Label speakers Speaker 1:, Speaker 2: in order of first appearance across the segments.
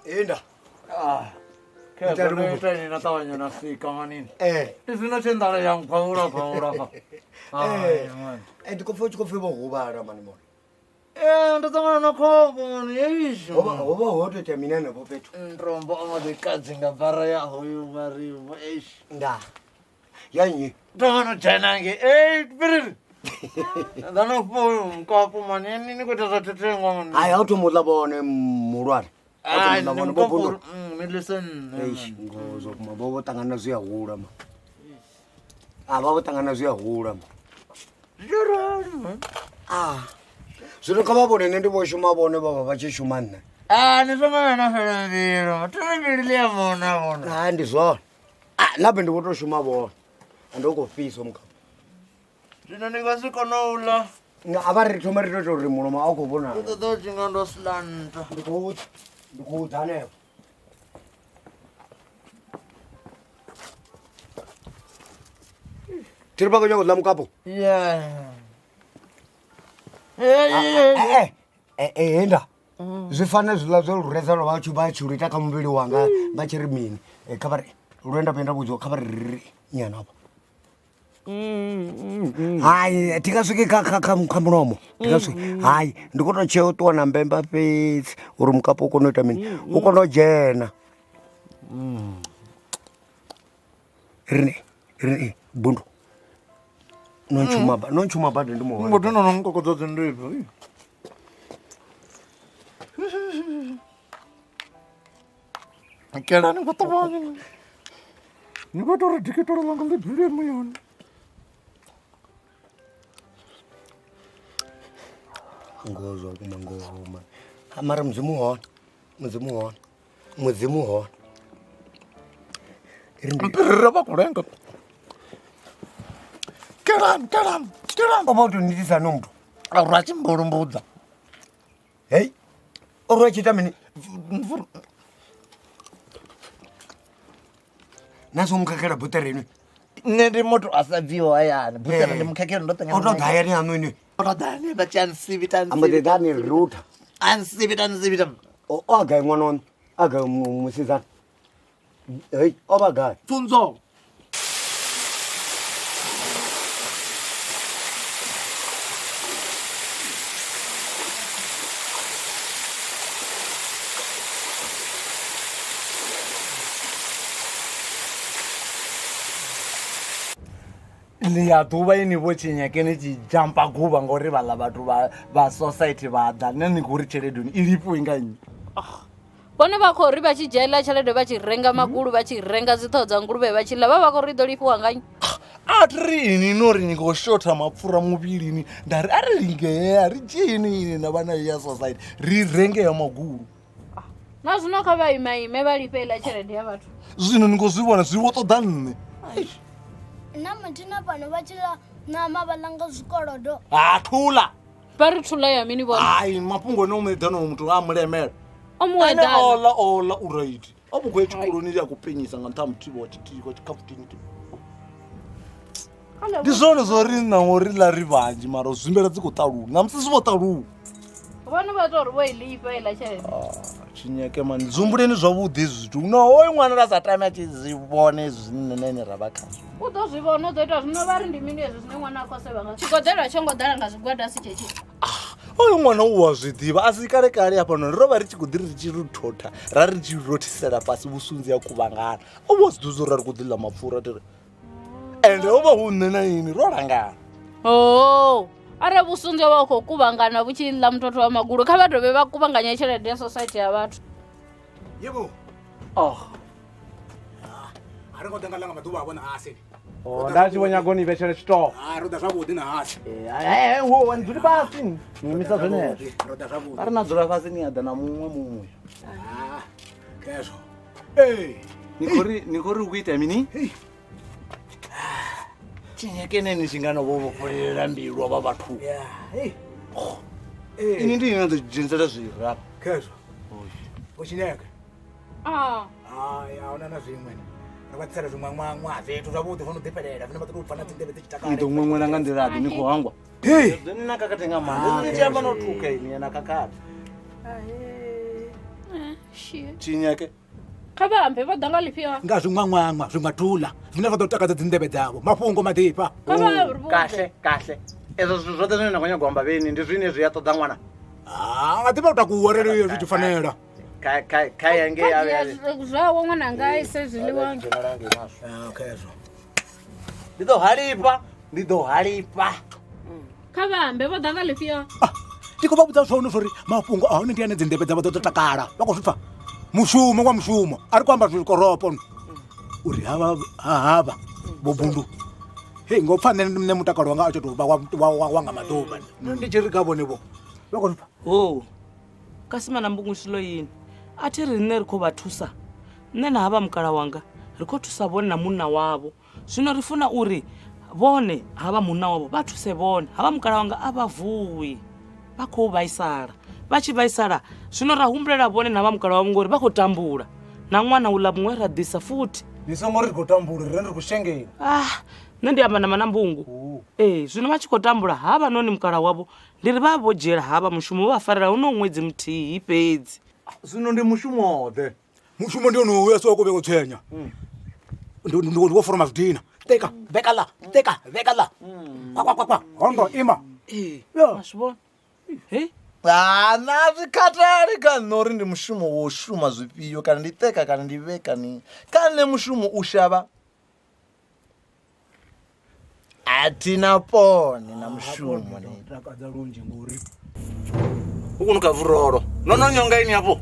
Speaker 1: Inda.
Speaker 2: Ah.
Speaker 1: Ita
Speaker 2: na ṱavhanya na sika manini
Speaker 1: Eh.
Speaker 2: ndi zwino tshe nḓala ya nkhwaula khwaula fa
Speaker 1: Eh. Ndi khou pfa u tshi khou pfi vho huvhala mani mona.
Speaker 2: Eh, ndo ṱangana na khombo mani eish
Speaker 1: Ho vha ho vha ho to itea mini hanefho fhethu?
Speaker 2: ntombo a maḓi kadzi nga bara ya hoyu marimu eish
Speaker 1: Nda. Ya nnyi?
Speaker 2: ṱangana dzhena nge ei piriri nda no fhiwa uyu mukapu mani ni ni khou ita zwa thethengwa mani
Speaker 1: Hai, ha u thoma u ḽa vhone muhulwane. Ha u
Speaker 2: Ai,
Speaker 1: thoma u ḽa
Speaker 2: ndi
Speaker 1: vhone vho
Speaker 2: mukapu
Speaker 1: bundu.
Speaker 2: ni ḽise nṋe
Speaker 1: Eish, ngoho zwa vhukuma vho vho ṱangana zwi a hula ma. A vha vho ṱangana zwi a hula ma.
Speaker 2: Zwi rali
Speaker 1: Ah. Zwino kha vha vhone nṋe ndi vho shuma vhone vha vha vha tshi shuma nṋe.
Speaker 2: a ni songo vha na fhela mbilu thiri mbili ḽi a mona vhona
Speaker 1: Ha ndi zwone. Ah, nabe ndi vho to shuma vhone. Ndo khou fhisa mukapu.
Speaker 2: Zwino ndi nga si kone u ḽa.
Speaker 1: Nga a vha ri thome ri to ita uri mulomo a u khou vhonala.
Speaker 2: U ṱoḓa u tshi nga ndo slanta.
Speaker 1: Ndi khou ndi khou ḓa hanefho. Tiri vha khou nyanga u ḽa mukapu?
Speaker 2: Yeah.
Speaker 1: Eh, eh, eh, henda. Zwi fana zwiḽa zwo lureza lwa vha tshi vha tshi lu ita kha muvhili wanga vha tshi ri mini. Eh, Kha vha ri lwe nda vhuya nda vhudziwa kha vha ri ri nyana hafha. Hai, thi nga swiki kha kha kha kha mulomo. Thi nga swiki. Hai, ndi khou tou tshea u ṱuwa na mbemba fhedzi uri mukapu u kone u ita mini. U kone u dzhena. Ri ri bundu. No ntshuma ba, no ntshuma badi ndi muhone.
Speaker 2: Ngo tona no nkokodza dzindebvu. Kelani ngo ṱavhanya. Ni khou ita uri dikitolo ḽanga ḽi bile muyani.
Speaker 1: Ngoho zwa vhukuma ngoho mani. Mara mudzimu u hone. Mudzimu u hone. Mudzimu u hone. Ri ndi
Speaker 2: Mpirira vha khou lenga. Kelani, kelani, kelani.
Speaker 1: o vha u tou nitisa no muthu.
Speaker 2: A uri a tshi mbulumbudza.
Speaker 1: Hei. O ri a tshi ita mini? Na songo khakhela butere inwi.
Speaker 2: Nṋe ndi muthu a sa bviho hayani. Butere ndi mukhakhelo ndo ṱangana.
Speaker 1: O tou ḓa hayani haṋu inwi.
Speaker 2: O tou ḓa hayani vha tshi a nsivhita
Speaker 1: A mbo ḓi ḓa ni rutha.
Speaker 2: A nsivhita nsivhita.
Speaker 1: O a gai ṅwana waṋu? A gai musidzana? Hei, o vha gai?
Speaker 2: Pfunzo. Ḽi a ḓuvha ini vho tshinyeke ni tshi dzhampa guvha ngori vhaḽa vhathu vha vha society vha ḓa nṋe ni khou ri tshelede i lifhiwe nga nnyi.
Speaker 3: Vhone vha khou ri vha tshi dzhia iḽa tshelede vha tshi renga magulu vha tshi renga dziṱhoho dza nguluvhe vha tshi ḽa vha vha khou ri ḓo lifhiwa nga nnyi.
Speaker 2: A thi ri ini no ri ni khou shotha mapfura muvhilini nda ri a ri lingea ri dzhieni ini na vha nayo ya society ri renge ya magulu.
Speaker 3: Na zwino kha vha ima ime vha lifhe iḽa tshelede ya vhathu.
Speaker 2: Zwino ni khou zwi vhona zwi vho ṱoḓa nṋe.
Speaker 4: Na mathina fhano vha tshi ḽa ṋama vha ḽa nga zwikolodo.
Speaker 2: Ha thula.
Speaker 3: Vha ri thula ya mini vhone?
Speaker 2: Hai mafhungo ene o mu eḓana muthu a mulemela.
Speaker 3: O mu
Speaker 2: Ene
Speaker 3: eḓana.
Speaker 2: ola ola u right. O mu khou ya tshikoloni ya khou penyisa nga nṱha ha muthihi wa tshithihi wa tshikafutini. Ndi zwone zwo ri na ngori ḽa ri vhanzhi mara u zwimbela dzi khou ṱaluwa. Ṋamusi zwi vho ṱaluwa.
Speaker 3: Vhone vha tou ri vho i lifha iḽa tshelede.
Speaker 2: Tshinyeke mani dzumbuleni zwavhuḓi hezwi zwithu. No hoyu ṅwana ra sa tame a tshi zwi vhone zwine nṋe ne ra vha khazwo.
Speaker 3: U ḓo zwi vhona u ḓo ita zwino vha ri ndi mini hezwi zwine ṅwana a khou sevha nga. Tshigoḓelo a tsho ngo ḓala nga zwigwada si tshetshi.
Speaker 2: Oyo ṅwana u wa zwi ḓivha a si kale kale hafhanoni ro vha ri tshi khou ḓi ri tshi ri thotha ra ri tshi rothisela fhasi vhusunzi ya kuvhangana. O vha zwi ḓivha uri ri khou ḓi ḽa mapfura tere. Ende ho vha hu nṋe na ini ro langana.
Speaker 3: Oh, arali vhusunzi ho vha hu khou kuvhangana vhu tshi ḽa muthotho wa magulu kha vha dovhe vha kuvhanganye tshelede ya society ya vhathu.
Speaker 5: Yebo.
Speaker 2: Oh.
Speaker 5: A ri ngo ḓa nga ḽa nga maḓuvha a vhona hasi.
Speaker 2: Oh, nda tshi vho nyaga u ni vhetshela tshitofo.
Speaker 5: Ah, ro ḓa zwavhuḓi na hasi.
Speaker 2: Eh, wo ni dzuli fhasi. Ni imisa zwenezwo.
Speaker 5: Ro ḓa zwavhuḓi.
Speaker 2: A ri na dzula fhasi ni a ḓa na muṅwe muṅwe.
Speaker 5: Ah, khezwo. Ee.
Speaker 2: Ni khou ri ni khou ri u khou ita mini? Tshinyekene ni tshi nga no vho vhofholela mbilu avha vhathu.
Speaker 5: Yeah. Hey.
Speaker 2: Ini ndi ine na ḓo dzhenisela zwiri hafha.
Speaker 5: Khezwo. U tshinyeke.
Speaker 3: Ah.
Speaker 5: Hai, a huna na zwiṅwe. Ri vha ḓisela zwiṅwaṅwaṅwa zwithu zwavhuḓi zwo no ḓifhelela zwine vha ḓo tou pfa na dzinḓevhe dzi tshi takala.
Speaker 2: Ni ḓo ṅweṅwela nga nḓila ḓe ni khou hangwa.
Speaker 5: Hey.
Speaker 2: Ni na khakhathi nga maanḓa. Ni tshi amba no thuka ini na khakhathi.
Speaker 3: Shit.
Speaker 2: Tshinyeke.
Speaker 3: Kha vha ambe vho ḓa nga ḽifhio?
Speaker 5: Nga zwiṅwaṅwaṅwa zwiṅwathula zwine zwa ḓo takadza dzinḓevhe dzavho mafhungo maḓifha.
Speaker 3: Kha vha ri vhudze.
Speaker 2: Kahle kahle. Ezwo zwithu zwoṱhe zwine na khou nyaga u amba vheni ndi zwine zwi a ṱoḓa ṅwana.
Speaker 5: Ah, nga ḓivha u takuwa arali zwi tshi fanela.
Speaker 2: Kha kha kha yange
Speaker 3: Kha
Speaker 2: ya
Speaker 3: dzhia zwawe ṅwananga a ise zwiḽiwa.
Speaker 5: Ah, khezwo.
Speaker 2: Ndi ḓo halifha, ndi ḓo halifha.
Speaker 3: Kha vha ambe vho ḓa nga ḽifhio?
Speaker 5: Ah, ndi khou vha vhudza zwone zwori mafhungo a hone ndi ane dzinḓevhe dzavho dzo ḓo takala vha khou zwi pfa mushumo wa mushumo a ri khou amba zwikoropo uri havha havha vho bundu hei ngo pfa nṋe nṋe mutakalo wanga a tshi tou vha wa nga maḓuvha ndi tshi ri kha vhone vho vha khou zwi pfa.
Speaker 6: Ho kasi mana mbungu swilo yini a thi ri nṋe ri khou vha thusa nṋe na havha mukala wanga ri khou thusa vhone na munna wavho zwino ri funa uri vhone havha munna wavho vha thuse vhone havha mukala wanga a vha vuwi vha khou vhaisala vha tshi vhaisala zwino ra humbulela vhone na vha mukala wavho ngori vha khou tambula na ṅwana uḽa muṅwe ra ḓisa futhi.
Speaker 2: Ni songo ri khou tambula ri ri khou shengela.
Speaker 6: Ah, nṋe ndi amba na manambungu. Ee, zwino vha tshi khou tambula havha noni mukala wavho ndi ri vha vho dzhiela havha mushumo vha farela huno ṅwedzi muthihi fhedzi.
Speaker 2: Zwino ndi mushumo ḓe?
Speaker 5: Mushumo ndi ono uya so ko vhe ko tswenya. Ndi ndi ndi wo foroma zwidina. Teka, veka la, teka, veka la. Kwa kwa kwa kwa. Hondo ima.
Speaker 6: Ee,
Speaker 5: Yeah.
Speaker 6: ma zwi vhona. He?
Speaker 2: Ah, na zwi khathali kha nṋe uri ndi mushumo wo shuma zwifhio kana ndi teka kana ndi vheka ni. Kha nṋe mushumo u shavha a thi na pone na mushumo ni.
Speaker 5: Takadza lunzhi ngori
Speaker 2: U kunu ka vurolo. No no nyonga ini hapo.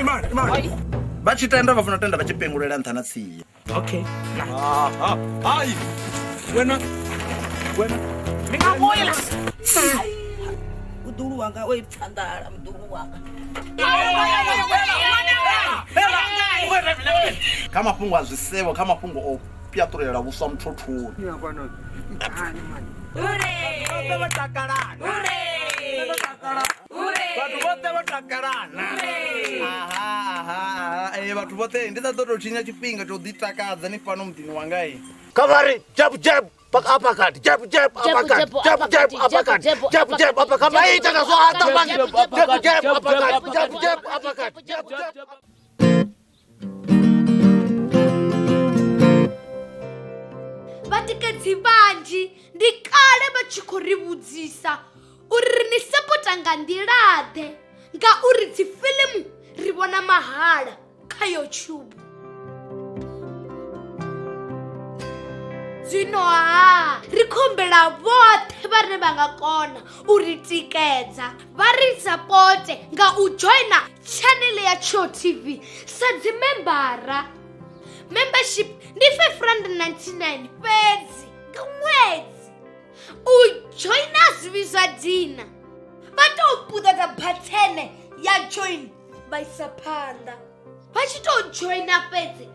Speaker 5: Imani, imani.
Speaker 2: Vha tshi tenda vha funa tenda vha tshi pengulela nṱha na tsia.
Speaker 6: Okay.
Speaker 2: Aha. Hai. Wena. Wena.
Speaker 6: Ndi nga vhuya.
Speaker 7: Muḓulu wanga o ipfa nḓala muḓulu wanga.
Speaker 2: Kha mafhungo a zwisevho kha mafhungo o pyaṱulela vhuswa muthothoni. Vhathu vhoṱhe vho takalana. Aha, aha, aha. Vhathu vhoṱhe ndi sa ḓo tou tshinya tshifhinga tsho ḓi takadza ni fhano muḓini wanga i.
Speaker 1: Kha vha ri jab jab uppercut jab jab uppercut jab jab uppercut jab jab uppercut vha ita nga zwo aṱa man jab jab uppercut jab jab uppercut jab jab.
Speaker 4: Vhatikedzi vhanzhi ndi kale vha tshi khou ri vhudzisa uri ri ni sapota nga nḓila-ḓe ngauri dzi fiḽimu ri vhona mahala kha YouTube. Zwino ha ri khou humbela vhoṱhe vhane vha nga kona u ri tikedza vha ri sapote nga u joina channel ya Tsho TV sa dzi membara. Membership ndi 599 fhedzi nga ṅwedzi. U joina zwi vhidzwa dina. Vha tou puṱedza bathene ya join vha isa phanḓa. Vha tshi tou joina fhedzi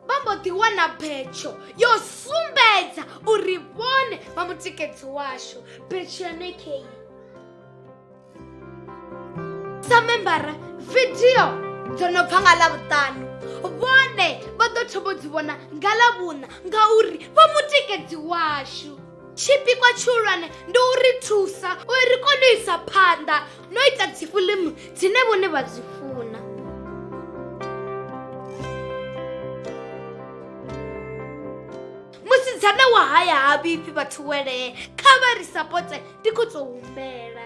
Speaker 4: vha mbo ḓi wana betsho yo sumbedza uri vhone vha mutikedzi washu. Betsho ya nekei. Sa membara video dzo no bva nga Ḽavhuṱanu vhone vha ḓo thoma u dzi vhona nga Ḽavhuṋa ngauri vha mutikedzi washu. Tshipikwa tshihulwane ndi u ri thusa uri ri kone u isa phanḓa no ita dzi fiḽimu dzine vhone vha dzi funa. Musidzana wa haya ha vhifhi vhathu welee kha vha ri sapote ndi khou tou humbela.